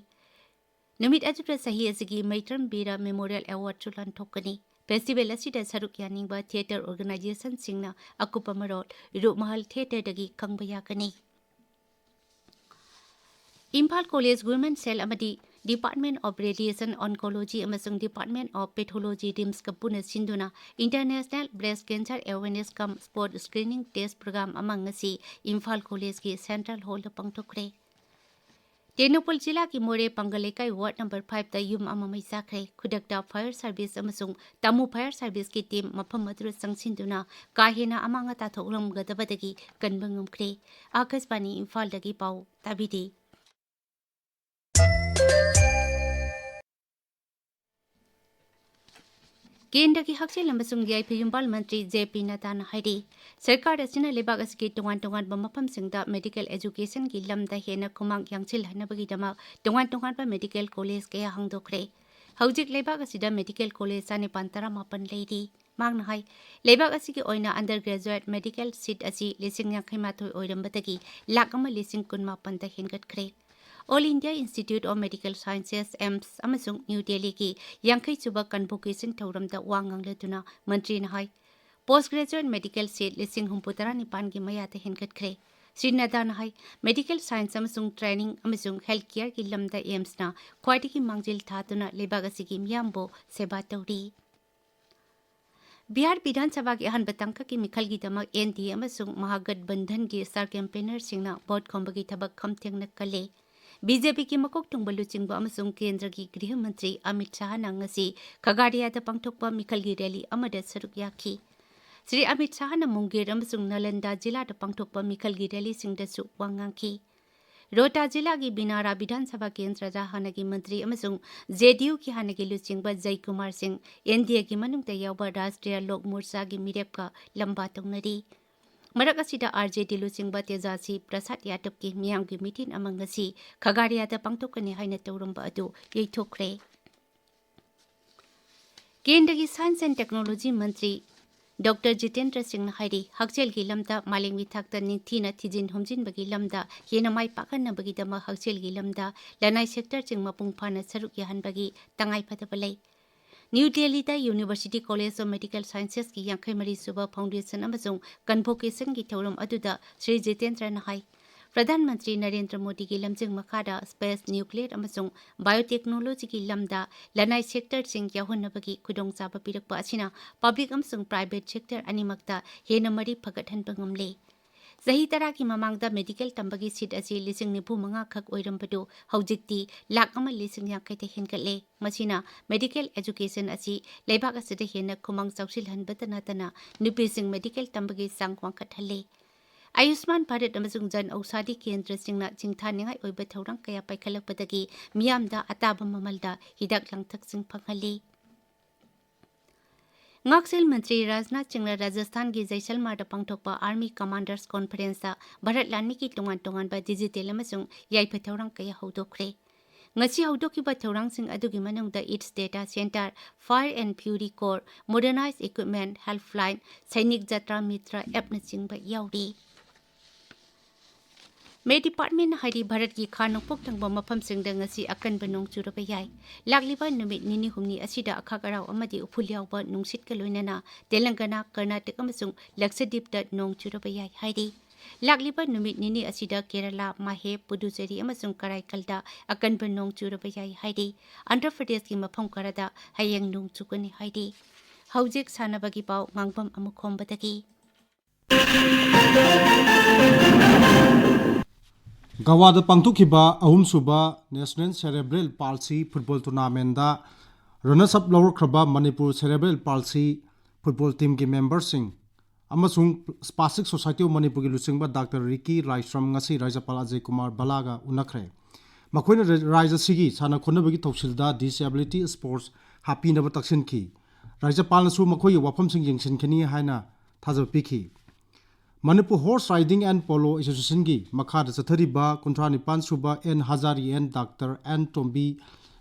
ꯅꯨꯃꯤꯠ ꯑꯗꯨꯗ ꯆꯍꯤ ꯑꯁꯤꯒꯤ ꯃꯩꯇ꯭ꯔꯝ ꯕꯤꯔ ꯃꯦꯃꯣꯔꯤꯌꯦꯜ ꯑꯦꯋꯥꯔꯗꯁꯨ ꯂꯥꯟꯊꯣꯛꯀꯅꯤ꯫ ꯐꯦꯁꯇꯤꯚꯦꯜ ꯑꯁꯤꯗ ꯁꯔꯨꯛ ꯌꯥꯅꯤꯡꯕ ꯊꯤꯌꯦꯇꯔ ꯑꯣꯔꯒꯅꯥꯏꯖꯦꯁꯟꯁꯤꯡꯅ ꯑꯀꯨꯞꯄ ꯃꯔꯣꯜ ꯏꯔꯨꯞ ꯃꯍꯜ ꯊꯤꯌꯦꯇꯔꯗꯒꯤ ꯈꯪꯕ ꯌꯥꯒꯅꯤ꯫ ꯏꯝꯐꯥꯜ ꯀꯣꯂꯦꯖ ꯋꯨꯃꯦꯟ ꯁꯦꯜ ꯑꯃꯗꯤ Department of Radiation Oncology ꯑꯃꯁꯨꯡ Department of Pathology ꯔꯤꯝꯁꯀ ꯄꯨꯟꯅ ꯁꯤꯟꯗꯨꯅ International Breast Cancer Awareness cum Spot Screening Test Program ꯑꯃ ꯉꯁꯤ ꯏꯝꯐꯥꯜ ꯀꯣꯂꯦꯖꯀꯤ ꯁꯦꯟꯇ꯭ꯔꯦꯜ ꯍꯣꯜꯗ ꯄꯥꯡꯊꯣꯛꯈ꯭ꯔꯦ꯫ ꯇꯦꯡꯅꯧꯄꯜ ꯖꯤꯂꯥꯒꯤ ꯃꯣꯔꯦ ꯄꯥꯡꯒꯜ ꯂꯩꯀꯥꯏ ꯋꯥꯔꯗ ꯅꯝꯕꯔ ꯐꯥꯏꯚꯇ ꯌꯨꯝ ꯑꯃ ꯃꯩ ꯆꯥꯛꯈ꯭ꯔꯦ꯫ ꯈꯨꯗꯛꯇ ꯐꯥꯌꯔ ꯁꯥꯔꯚꯤꯁ ꯑꯃꯁꯨꯡ ꯇꯥꯃꯨ ꯐꯥꯌꯔ ꯁꯥꯔꯚꯤꯁꯀꯤ ꯇꯤꯝ ꯃꯐꯝ ꯑꯗꯨꯗ ꯆꯪꯁꯤꯟꯗꯨꯅ ꯀꯥ ꯍꯦꯟꯅ ꯑꯃꯥꯡ ꯑꯇꯥ ꯊꯣꯛꯂꯝꯒꯗꯕꯗꯒꯤ ꯀꯟꯕ ꯉꯝꯈ꯭ꯔꯦ꯫ ꯑꯥꯀꯥꯁꯕꯥꯅꯤ ꯏꯝꯐꯥꯜꯗꯒꯤ ꯄꯥꯎ ꯇꯥꯕꯤꯔꯤ꯫ ꯀꯦꯟꯗ꯭ꯔꯒꯤ ꯍꯛꯁꯦꯜ ꯑꯃꯁꯨꯡ ꯌꯥꯏꯐ ꯌꯨꯝꯕꯥꯜ ꯃꯟꯇ꯭ꯔꯤ ꯖꯦ ꯄꯤ ꯅꯗꯥꯅ ꯍꯥꯏꯔꯤ, ꯁꯔꯀꯥꯔ ꯑꯁꯤꯅ ꯂꯩꯕꯥꯛ ꯑꯁꯤꯒꯤ ꯇꯣꯉꯥꯟ ꯇꯣꯉꯥꯟꯕ ꯃꯐꯝꯁꯤꯡꯗ ꯃꯦꯗꯤꯀꯦꯜ ꯑꯦꯖꯨꯀꯦꯁꯟꯒꯤ ꯂꯝꯗ ꯍꯦꯟꯅ ꯈꯨꯃꯥꯡ ꯌꯥꯡꯁꯤꯜꯍꯟꯅꯕꯒꯤꯗꯃꯛ ꯇꯣꯉꯥꯟ ꯇꯣꯉꯥꯟꯕ ꯃꯦꯗꯤꯀꯦꯜ ꯀꯣꯂꯦꯖ ꯀꯌꯥ ꯍꯥꯡꯗꯣꯛꯈ꯭ꯔꯦ꯫ ꯍꯧꯖꯤꯛ ꯂꯩꯕꯥꯛ ꯑꯁꯤꯗ ꯃꯦꯗꯤꯀꯦꯜ ꯀꯣꯂꯦꯖ ꯆꯥꯅꯤꯄꯥꯟ ꯇꯔꯥꯃꯥꯄꯟ ꯂꯩꯔꯤ꯫ ꯃꯍꯥꯛꯅ ꯍꯥꯏ, ꯂꯩꯕꯥꯛ ꯑꯁꯤꯒꯤ ꯑꯣꯏꯅ undergraduate medical seat ꯑꯁꯤ ꯂꯤꯁꯤꯡ ꯌꯥꯡꯈꯩ ꯃꯥꯊꯣꯏ ꯑꯣꯏꯔꯝꯕꯗꯒꯤ ꯂꯥꯈ ꯑꯃ ꯂꯤꯁꯤꯡ ꯀꯨꯟꯃꯥꯄꯟꯗ ꯍꯦꯟꯒꯠꯈ꯭ꯔꯦ꯫ All India Institute of Medical Sciences, AIMS, ꯑꯃꯁꯨꯡ ꯅ꯭ꯌꯨ ꯗꯦꯜꯂꯤꯒꯤ ꯌꯥꯡꯈꯩ ꯁꯨꯕ convocation ꯊꯧꯔꯝꯗ ꯋꯥ ꯉꯥꯡꯂꯗꯨꯅ ꯃꯟꯇ꯭ꯔꯤꯅ ꯍꯥꯏ, post graduate medical seat ꯂꯤꯁꯤꯡ ꯍꯨꯝꯐꯨ ꯇꯔꯥꯅꯤꯄꯥꯟꯒꯤ ꯃꯌꯥꯗ ꯍꯦꯟꯒꯠꯈ꯭ꯔꯦ꯫ ꯁ꯭ꯔꯤ ꯅꯗꯥꯅ ꯍꯥꯏ, ꯃꯦꯗꯤꯀꯦꯜ ꯁꯥꯏꯟꯁ ꯑꯃꯁꯨꯡ ꯇ꯭ꯔꯦꯅꯤꯡ ꯑꯃꯁꯨꯡ ꯍꯦꯜꯊ ꯀꯦꯌꯔꯒꯤ ꯂꯝꯗ ꯑꯦꯝꯁꯅ ꯈ꯭ꯋꯥꯏꯗꯒꯤ ꯃꯥꯡꯖꯤꯜ ꯊꯥꯗꯨꯅ ꯂꯩꯕꯥꯛ ꯑꯁꯤꯒꯤ ꯃꯤꯌꯥꯝꯕꯨ ꯁꯦꯕꯥ ꯇꯧꯔꯤ꯫ ꯕꯤꯍꯥꯔ ꯕꯤꯙꯥꯟ ꯁꯚꯥꯒꯤ ꯑꯍꯥꯟꯕ ꯇꯥꯡꯀꯛꯀꯤ ꯃꯤꯈꯜꯒꯤꯗꯃꯛ ꯑꯦꯟ ꯗꯤ ꯑꯦ ꯑꯃꯁꯨꯡ ꯃꯍꯥꯒꯠꯕꯟꯙꯟꯒꯤ ꯁ꯭ꯇꯥꯔ ꯀꯦꯝꯄꯦꯅꯔꯁꯤꯡꯅ ꯚꯣꯠ ꯈꯣꯝꯕꯒꯤ ꯊꯕꯛ ꯈꯝ ꯊꯦꯡꯅ ꯀꯜꯂꯤ꯫ ꯕꯤ ꯖꯦ ꯄꯤꯒꯤ ꯃꯀꯣꯛ ꯊꯣꯡꯕ ꯂꯨꯆꯤꯡꯕ ꯑꯃꯁꯨꯡ ꯀꯦꯟꯗ꯭ꯔꯒꯤ ꯒ꯭ꯔꯤꯍ ꯃꯟꯇ꯭ꯔꯤ ꯑꯃꯤꯠ ꯁꯥꯍꯅ ꯉꯁꯤ ꯈꯒꯥꯔꯤꯌꯥꯗ ꯄꯥꯡꯊꯣꯛꯄ ꯃꯤꯈꯜꯒꯤ ꯔꯦꯂꯤ ꯑꯃꯗ ꯁꯔꯨꯛ ꯌꯥꯈꯤ꯫ ꯁ꯭ꯔꯤ ꯑꯃꯤꯠ ꯁꯥꯍꯅ ꯃꯨꯡꯒꯦꯔ ꯑꯃꯁꯨꯡ ꯅꯥꯂꯟꯗꯥ ꯖꯤꯂꯥꯗ ꯄꯥꯡꯊꯣꯛꯄ ꯃꯤꯈꯜꯒꯤ ꯔꯦꯂꯤꯁꯤꯡꯗꯁꯨ ꯋꯥ ꯉꯥꯡꯈꯤ꯫ ꯔꯣꯍꯇꯥ ꯖꯤꯂꯥꯒꯤ ꯕꯤꯅꯥꯔꯥ ꯕꯤꯙꯥꯟ ꯁꯚꯥ ꯀꯦꯟꯗ꯭ꯔꯗ ꯍꯥꯟꯅꯒꯤ ꯃꯟꯇ꯭ꯔꯤ ꯑꯃꯁꯨꯡ ꯖꯦ ꯗꯤ ꯌꯨꯒꯤ ꯍꯥꯟꯅꯒꯤ ꯂꯨꯆꯤꯡꯕ ꯖꯩ ꯀꯨꯃꯥꯔ ꯁꯤꯡ, ꯑꯦꯟ ꯗꯤ ꯑꯦꯒꯤ ꯃꯅꯨꯡꯗ ꯌꯥꯎꯕ ꯔꯥꯁꯇ꯭ꯔꯤꯌꯥ ꯂꯣꯛ ꯃꯣꯔꯆꯥꯒꯤ ꯃꯤꯔꯦꯞꯀ ꯂꯝꯕꯥ ꯇꯧꯅꯔꯤ꯫ ꯃꯔꯛ ꯑꯁꯤꯗ, ꯑꯥꯔ ꯖꯦ ꯗꯤ ꯂꯨꯆꯤꯡꯕ ꯇꯦꯖꯥꯁꯤ ꯄ꯭ꯔꯁꯥꯗ ꯌꯥꯗꯕꯀꯤ ꯃꯤꯌꯥꯝꯒꯤ ꯃꯤꯇꯤꯟ ꯑꯃ ꯉꯁꯤ ꯈꯒꯥꯔꯤꯌꯥꯗ ꯄꯥꯡꯊꯣꯛꯀꯅꯤ ꯍꯥꯏꯅ ꯇꯧꯔꯝꯕ ꯑꯗꯨ ꯌꯩꯊꯣꯛꯈ꯭ꯔꯦ꯫ ꯀꯦꯟꯗ꯭ꯔꯒꯤ science and technology Mantri doctor Jitendra ꯁꯤꯡꯅ ꯍꯥꯏꯔꯤ, ꯍꯛꯁꯦꯜꯒꯤ ꯂꯝꯗ ꯃꯥꯂꯦꯝꯒꯤ ꯊꯥꯛꯇ ꯅꯤꯡꯊꯤꯅ ꯊꯤꯖꯤꯟ ꯍꯨꯝꯖꯤꯟꯕꯒꯤ ꯂꯝꯗ ꯍꯦꯟꯅ ꯃꯥꯏ ꯄꯥꯛꯍꯟꯅꯕꯒꯤꯗꯃꯛ ꯍꯛꯁꯦꯜꯒꯤ ꯂꯝꯗ ꯂꯅꯥꯏ ꯁꯦꯛꯇꯔꯁꯤꯡ ꯃꯄꯨꯡ ꯐꯥꯅ ꯁꯔꯨꯛ ꯌꯥꯍꯟꯕꯒꯤ ꯇꯉꯥꯏꯐꯗꯕ ꯂꯩ꯫ ꯅ꯭ꯌꯨ ꯗꯦꯜꯂꯤꯗ University College of Medical Sciences ꯀꯤ ꯌꯥꯡꯈꯩ ꯃꯔꯤ ꯁꯨꯕ ꯐꯥꯎꯟꯗꯦꯁꯟ ꯑꯃꯁꯨꯡ ꯀꯟꯚꯣꯀꯦꯁꯟꯒꯤ ꯊꯧꯔꯝ ꯑꯗꯨꯗ ꯁ꯭ꯔꯤ ꯖꯤꯇꯦꯟꯗ꯭ꯔꯅ ꯍꯥꯏ, ꯄ꯭ꯔꯙꯥꯟ ꯃꯟꯇ꯭ꯔꯤ ꯅꯔꯦꯟꯗ꯭ꯔ ꯃꯣꯗꯤꯒꯤ ꯂꯝꯖꯤꯡ ꯃꯈꯥꯗ ꯁ꯭ꯄꯦꯁ, ꯅ꯭ꯌꯨꯀ꯭ꯂꯤꯌꯔ ꯑꯃꯁꯨꯡ ꯕꯥꯏꯑꯣꯇꯦꯛꯅꯣꯂꯣꯖꯤꯒꯤ ꯂꯝꯗ ꯂꯅꯥꯏ ꯁꯦꯛꯇꯔꯁꯤꯡ ꯌꯥꯎꯍꯟꯅꯕꯒꯤ ꯈꯨꯗꯣꯡꯆꯥꯕ ꯄꯤꯔꯛꯄ ꯑꯁꯤꯅ ꯄꯕ꯭ꯂꯤꯛ ꯑꯃꯁꯨꯡ ꯄ꯭ꯔꯥꯏꯚꯦꯠ ꯁꯦꯛꯇꯔ ꯑꯅꯤꯃꯛꯇ ꯍꯦꯟꯅ ꯃꯔꯤ ꯐꯒꯠꯍꯟꯕ ꯉꯝꯂꯦ꯫ ꯆꯍꯤ ꯇꯔꯥꯒꯤ ꯃꯃꯥꯡꯗ ꯃꯦꯗꯤꯀꯦꯜ ꯇꯝꯕꯒꯤ ꯁꯤꯠ ꯑꯁꯤ ꯂꯤꯁꯤꯡ ꯅꯤꯐꯨ ꯃꯉꯥ ꯈꯛ ꯑꯣꯏꯔꯝꯕꯗꯨ ꯍꯧꯖꯤꯛꯇꯤ ꯂꯥꯈ ꯑꯃ ꯂꯤꯁꯤꯡ ꯌꯥꯡꯈꯩꯗ ꯍꯦꯟꯒꯠꯂꯦ꯫ ꯃꯁꯤꯅ ꯃꯦꯗꯤꯀꯦꯜ ꯑꯦꯖꯨꯀꯦꯁꯟ ꯑꯁꯤ ꯂꯩꯕꯥꯛ ꯑꯁꯤꯗ ꯍꯦꯟꯅ ꯈꯨꯃꯥꯡ ꯆꯥꯎꯁꯤꯜꯍꯟꯕꯇ ꯅꯠꯇꯅ ꯅꯨꯄꯤꯁꯤꯡ ꯃꯦꯗꯤꯀꯦꯜ ꯇꯝꯕꯒꯤ ꯆꯥꯡ ꯋꯥꯡꯈꯠꯍꯜꯂꯦ꯫ ꯑꯌꯨꯁꯃꯥꯟ ꯚꯥꯔꯠ ꯑꯃꯁꯨꯡ ꯖꯟ ꯑꯧꯁꯥꯙꯤ ꯀꯦꯟꯗ꯭ꯔꯁꯤꯡꯅ ꯁꯤꯡꯊꯥꯅꯤꯡꯉꯥꯏ ꯑꯣꯏꯕ ꯊꯧꯔꯥꯡ ꯀꯌꯥ ꯄꯥꯏꯈꯠꯂꯛꯄꯗꯒꯤ ꯃꯤꯌꯥꯝꯗ ꯑꯇꯥꯕ ꯃꯃꯜꯗ ꯍꯤꯗꯥꯛ ꯂꯥꯡꯊꯛꯁꯤꯡ ꯐꯪꯍꯜꯂꯤ꯫ ꯉꯥꯛꯁꯦꯜ ꯃꯟꯇ꯭ꯔꯤ ꯔꯥꯖꯅꯥꯊ ꯁꯤꯡꯅ ꯔꯥꯖꯁꯊꯥꯟꯒꯤ ꯖꯩꯁꯜꯃꯥꯔꯗ ꯄꯥꯡꯊꯣꯛꯄ ꯑꯥꯔꯃꯤ ꯀꯃꯥꯟꯗꯔꯁ ꯀꯣꯟꯐꯔꯦꯟꯁꯇ ꯚꯥꯔꯠ ꯂꯥꯟꯃꯤꯒꯤ ꯇꯣꯉꯥꯟ ꯇꯣꯉꯥꯟꯕ ꯗꯤꯖꯤꯇꯦꯜ ꯑꯃꯁꯨꯡ ꯌꯥꯏꯐ ꯊꯧꯔꯥꯡ ꯀꯌꯥ ꯍꯧꯗꯣꯛꯈ꯭ꯔꯦ꯫ ꯉꯁꯤ ꯍꯧꯗꯣꯛꯈꯤꯕ ꯊꯧꯔꯥꯡꯁꯤꯡ ꯑꯗꯨꯒꯤ ꯃꯅꯨꯡꯗ it's data centre, Fire and Fury Core, Modernized Equipment, Helpline, Sainik Jatra Mitra ꯑꯦꯞꯅꯆꯤꯡꯕ ꯌꯥꯎꯔꯤ꯫ ꯃꯦꯠ ꯗꯤꯄꯥꯔꯠꯃꯦꯟꯅ ꯍꯥꯏꯔꯤ, ꯚꯥꯔꯠꯀꯤ ꯈꯥ ꯅꯣꯡꯄꯣꯛ ꯊꯪꯕ ꯃꯐꯝꯁꯤꯡꯗ ꯉꯁꯤ ꯑꯀꯟꯕ ꯅꯣꯡ ꯆꯨꯔꯕ ꯌꯥꯏ꯫ ꯂꯥꯛꯂꯤꯕ ꯅꯨꯃꯤꯠ ꯅꯤꯅꯤ ꯍꯨꯝꯅꯤ ꯑꯁꯤꯗ ꯑꯈꯥꯛ ꯑꯔꯥꯎ ꯑꯃꯗꯤ ꯎꯐꯨꯜ ꯌꯥꯎꯕ ꯅꯨꯡꯁꯤꯠꯀ ꯂꯣꯏꯅꯅ ꯇꯦꯂꯪꯒꯅꯥ, ꯀꯔꯅꯥꯇꯛ ꯑꯃꯁꯨꯡ ꯂꯛꯁꯗꯤꯞꯇ ꯅꯣꯡ ꯆꯨꯔꯕ ꯌꯥꯏ ꯍꯥꯏꯔꯤ꯫ ꯂꯥꯛꯂꯤꯕ ꯅꯨꯃꯤꯠ ꯅꯤꯅꯤ ꯑꯁꯤꯗ ꯀꯦꯔꯂꯥ, ꯃꯥꯍꯦ, ꯄꯨꯗꯨꯆꯦꯔꯤ ꯑꯃꯁꯨꯡ ꯀꯔꯥꯏꯀꯜꯗ ꯑꯀꯟꯕ ꯅꯣꯡ ꯆꯨꯔꯕ ꯌꯥꯏ ꯍꯥꯏꯔꯤ꯫ ꯑꯟꯙ꯭ꯔ ꯄ꯭ꯔꯗꯦꯁꯀꯤ ꯃꯐꯝ ꯈꯔꯗ ꯍꯌꯦꯡ ꯅꯣꯡ ꯆꯨꯒꯅꯤ ꯍꯥꯏꯔꯤ꯫ ꯍꯧꯖꯤꯛ ꯁꯥꯟꯅꯕꯒꯤ ꯄꯥꯎ ꯉꯥꯡꯐꯝ ꯑꯃꯨꯛ ꯈꯣꯝꯕꯗꯒꯤ꯫ ꯒꯋꯥꯗ ꯄꯥꯡꯊꯣꯛꯈꯤꯕ ꯑꯍꯨꯝꯁꯨꯕ National Cerebral Palsy Football Tournamentꯗ runners up ꯂꯧꯔꯛꯈ꯭ꯔꯕ Manipur Cerebral Palsy Football Teamꯒꯤ memberꯁꯤꯡ ꯑꯃꯁꯨꯡ Spastic Society of ꯃꯅꯤꯄꯨꯔꯒꯤ ꯂꯨꯆꯤꯡꯕ ꯗꯥꯛꯇꯔ ꯔꯤꯀꯤ ꯂꯥꯏꯁ꯭ꯔꯝ ꯉꯁꯤ ꯔꯥꯖ꯭ꯌꯄꯥꯜ ꯑꯖꯌ ꯀꯨꯃꯥꯔ ꯚꯜꯂꯥꯒ ꯎꯅꯈ꯭ꯔꯦ꯫ ꯃꯈꯣꯏꯅ ꯔꯥ-, ꯔꯥꯖ꯭ꯌ ꯑꯁꯤꯒꯤ ꯁꯥꯟꯅ ꯈꯣꯠꯅꯕꯒꯤ ꯊꯧꯁꯤꯜꯗ disability sports ꯍꯥꯞꯄꯤꯅꯕ ꯇꯛꯁꯤꯟꯈꯤ꯫ ꯔꯥꯖ꯭ꯌꯄꯥꯜꯅꯁꯨ ꯃꯈꯣꯏꯒꯤ ꯋꯥꯐꯝꯁꯤꯡ ꯌꯦꯡꯁꯤꯟꯒꯅꯤ ꯍꯥꯏꯅ ꯊꯥꯖꯕ ꯄꯤꯈꯤ꯫ Manipur Horse Riding and Polo Associationꯒꯤ ꯃꯈꯥꯗ ꯆꯠꯊꯔꯤꯕ ꯀꯨꯟꯊ꯭ꯔꯥ ꯅꯤꯄꯥꯟ ꯁꯨꯕ N Hazari N doctor N Tombi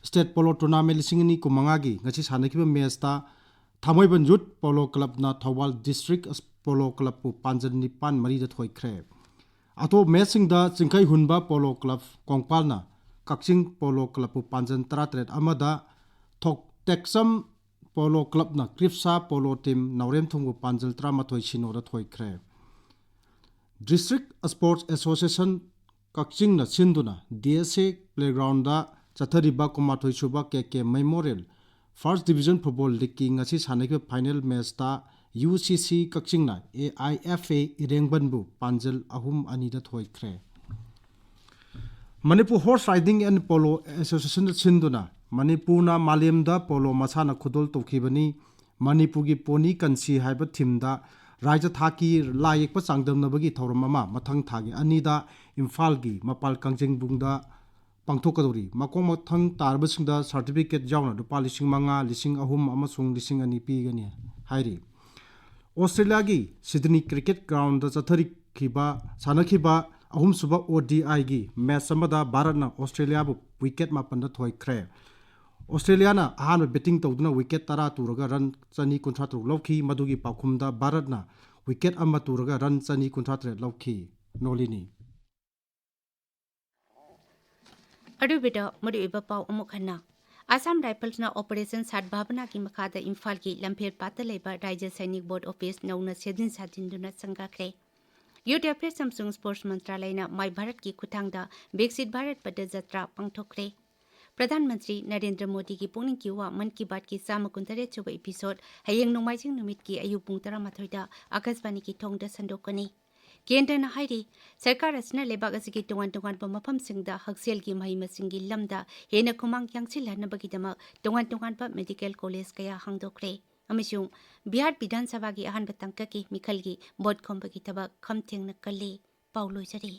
State Polo Tournament ꯂꯤꯁꯤꯡ ꯑꯅꯤ ꯀꯨꯟꯃꯉꯥꯒꯤ ꯉꯁꯤ ꯁꯥꯟꯅꯈꯤꯕ matchꯇ ꯊꯥꯡꯃꯩꯕꯟ Youth Polo Clubꯅ Thoubal District Polo Clubꯄꯨ ꯄꯥꯟꯖꯜ ꯅꯤꯄꯥꯟ ꯃꯔꯤꯗ ꯊꯣꯏꯈ꯭ꯔꯦ꯫ ꯑꯇꯣꯞꯄ matchꯁꯤꯡꯗ ꯆꯤꯡꯈꯩ ꯍꯨꯟꯕ Polo Club ꯀꯣꯡꯄꯥꯜꯅ ꯀꯛꯆꯤꯡ Polo Clubꯄꯨ ꯄꯥꯟꯖꯜ ꯇꯔꯥꯇꯔꯦꯠ ꯑꯃꯗ, ꯊꯣꯛ-, ꯇꯦꯛꯆꯝ Polo Clubꯅ ꯀ꯭ꯔꯤꯞꯁꯥ Polo Team ꯅꯥꯎꯔꯦꯝꯊꯣꯡꯕꯨ ꯄꯥꯟꯖꯜ ꯇꯔꯥꯃꯥꯊꯣꯏ ꯁꯤꯅꯣꯗ ꯊꯣꯏꯈ꯭ꯔꯦ꯫ District Sports Association ꯀꯛꯆꯤꯡꯅ ꯁꯤꯟꯗꯨꯅ ꯗꯤ ꯑꯦꯁ ꯑꯦ Playgroundꯗ ꯆꯠꯊꯔꯤꯕ ꯀꯨꯟꯃꯥꯊꯣꯏ ꯁꯨꯕ ꯀꯦ ꯀꯦ Memorial First Division Football Leagueꯀꯤ ꯉꯁꯤ ꯁꯥꯟꯅꯈꯤꯕ final matchꯇ ꯌꯨ ꯁꯤ ꯁꯤ ꯀꯛꯆꯤꯡꯅ ꯑꯦ ꯑꯥꯏ ꯑꯦꯐ ꯑꯦ ꯏꯔꯦꯡꯕꯟꯕꯨ ꯄꯥꯟꯖꯜ ꯑꯍꯨꯝ ꯑꯅꯤꯗ ꯊꯣꯏꯈ꯭ꯔꯦ꯫ Manipur Horse Riding and Polo Associationꯅ ꯁꯤꯟꯗꯨꯅ ꯃꯅꯤꯄꯨꯔꯅ ꯃꯥꯂꯦꯝꯗ polo ꯃꯁꯥꯟꯅ ꯈꯨꯗꯣꯜ ꯇꯧꯈꯤꯕꯅꯤ꯫ ꯃꯅꯤꯄꯨꯔꯒꯤ pony ꯀꯟꯁꯤ ꯍꯥꯏꯕ themeꯗ ꯔꯥꯖ꯭ꯌ ꯊꯥꯛꯀꯤ ꯂꯥꯏ ꯌꯦꯛꯄ ꯆꯥꯡꯗꯝꯅꯕꯒꯤ ꯊꯧꯔꯝ ꯑꯃ ꯃꯊꯪ ꯊꯥꯒꯤ ꯑꯅꯤꯗ ꯏꯝꯐꯥꯜꯒꯤ ꯃꯄꯥꯜ ꯀꯥꯡꯖꯩꯕꯨꯡꯗ ꯄꯥꯡꯊꯣꯛꯀꯗꯧꯔꯤ꯫ ꯃꯀꯣꯛ ꯃꯊꯪ ꯇꯥꯔꯕꯁꯤꯡꯗ certificate ꯌꯥꯎꯅ ꯂꯨꯄꯥ ꯂꯤꯁꯤꯡ ꯃꯉꯥ, ꯂꯤꯁꯤꯡ ꯑꯍꯨꯝ ꯑꯃꯁꯨꯡ ꯂꯤꯁꯤꯡ ꯑꯅꯤ ꯄꯤꯒꯅꯤ ꯍꯥꯏꯔꯤ꯫ ꯑꯣꯁꯇ꯭ꯔꯦꯂꯤꯌꯥꯒꯤ Sydney Cricket Groundꯗ ꯆꯠꯊꯔꯤꯈꯤꯕ, ꯁꯥꯟꯅꯈꯤꯕ ꯑꯍꯨꯝꯁꯨꯕ ꯑꯣ ꯗꯤ ꯑꯥꯏꯒꯤ match ꯑꯃꯗ ꯚꯥꯔꯠꯅ ꯑꯣꯁꯇ꯭ꯔꯦꯂꯤꯌꯥꯕꯨ wicket ꯃꯥꯄꯟꯗ ꯊꯣꯏꯈ꯭ꯔꯦ꯫ ꯑꯣꯁꯇ꯭ꯔꯦꯂꯤꯌꯥꯅ ꯑꯍꯥꯟꯕ batting ꯇꯧꯗꯨꯅ wicket ꯇꯔꯥ ꯇꯨꯔꯒ run ꯆꯅꯤ ꯀꯨꯟꯊ꯭ꯔꯥ ꯇꯔꯨꯛ ꯂꯧꯈꯤ꯫ ꯃꯗꯨꯒꯤ ꯄꯥꯎꯈꯨꯝꯗ ꯚꯥꯔꯠꯅ wicket ꯑꯃ ꯇꯨꯔꯒ run ꯆꯅꯤ ꯀꯨꯟꯊ꯭ꯔꯥ ꯇꯔꯦꯠ ꯂꯧꯈꯤ꯫ ꯅꯣꯂꯤꯅꯤ꯫ ꯑꯔꯣꯏꯕꯗ ꯃꯔꯨꯑꯣꯏꯕ ꯄꯥꯎ ꯑꯃꯨꯛ ꯍꯟꯅ꯫ ꯑꯁꯥꯝ ꯔꯥꯏꯐꯜꯁꯅ Operation ꯁꯥꯠ ꯚꯥꯕꯅꯥꯒꯤ ꯃꯈꯥꯗ ꯏꯝꯐꯥꯜꯒꯤ ꯂꯝꯐꯦꯜ ꯄꯥꯠꯇ ꯂꯩꯕ ꯔꯥꯏꯖ꯭ꯌ ꯁꯩꯅꯤꯛ ꯕꯣꯔꯗ office ꯅꯧꯅ ꯁꯦꯝꯖꯤꯟ ꯁꯥꯖꯤꯟꯗꯨꯅ ꯁꯪꯒꯥꯈ꯭ꯔꯦ꯫ Youth Affairs ꯑꯃꯁꯨꯡ Sports ꯃꯟꯇ꯭ꯔꯥꯂꯌꯅ ꯃꯥꯏ ꯚꯥꯔꯠꯀꯤ ꯈꯨꯠꯊꯥꯡꯗ ꯕꯤꯛꯁꯤꯠ ꯚꯥꯔꯠ ꯄꯗ ꯖꯇ꯭ꯔꯥ ꯄꯥꯡꯊꯣꯛꯈ꯭ꯔꯦ꯫ ꯄ꯭ꯔꯙꯥꯟ ꯃꯟꯇ꯭ꯔꯤ ꯅꯔꯦꯟꯗ꯭ꯔ ꯃꯣꯗꯤꯒꯤ ꯄꯨꯛꯅꯤꯡꯒꯤ ꯋꯥ ꯃꯟ ꯀꯤ ꯕꯥꯠꯀꯤ ꯆꯥꯝꯃ ꯀꯨꯟꯇꯔꯦꯠ ꯁꯨꯕ episode ꯍꯌꯦꯡ ꯅꯣꯡꯃꯥꯏꯖꯤꯡ ꯅꯨꯃꯤꯠꯀꯤ ꯑꯌꯨꯛ ꯄꯨꯡ ꯇꯔꯥꯃꯥꯊꯣꯏꯗ ꯑꯥꯀꯥꯁꯕꯥꯅꯤꯒꯤ ꯊꯣꯡꯗ ꯁꯟꯗꯣꯛꯀꯅꯤ꯫ ꯀꯦꯟꯗ꯭ꯔꯅ ꯍꯥꯏꯔꯤ, ꯁꯔꯀꯥꯔ ꯑꯁꯤꯅ ꯂꯩꯕꯥꯛ ꯑꯁꯤꯒꯤ ꯇꯣꯉꯥꯟ ꯇꯣꯉꯥꯟꯕ ꯃꯐꯝꯁꯤꯡꯗ ꯍꯛꯁꯦꯜꯒꯤ ꯃꯍꯩ ꯃꯁꯤꯡꯒꯤ ꯂꯝꯗ ꯍꯦꯟꯅ ꯈꯨꯃꯥꯡ ꯌꯥꯡꯁꯤꯜꯍꯟꯅꯕꯒꯤꯗꯃꯛ ꯇꯣꯉꯥꯟ ꯇꯣꯉꯥꯟꯕ medical college ꯀꯌꯥ ꯍꯥꯡꯗꯣꯛꯈ꯭ꯔꯦ꯫ ꯑꯃꯁꯨꯡ ꯕꯤꯍꯥꯔ ꯕꯤꯙꯥꯟ ꯁꯚꯥꯒꯤ ꯑꯍꯥꯟꯕ ꯇꯥꯡꯀꯛꯀꯤ ꯃꯤꯈꯜꯒꯤ ꯚꯣꯠ ꯈꯣꯝꯕꯒꯤ ꯊꯕꯛ ꯈꯝꯊꯦꯡꯅ ꯀꯜꯂꯤ꯫ ꯄꯥꯎ ꯂꯣꯏꯖꯔꯦ꯫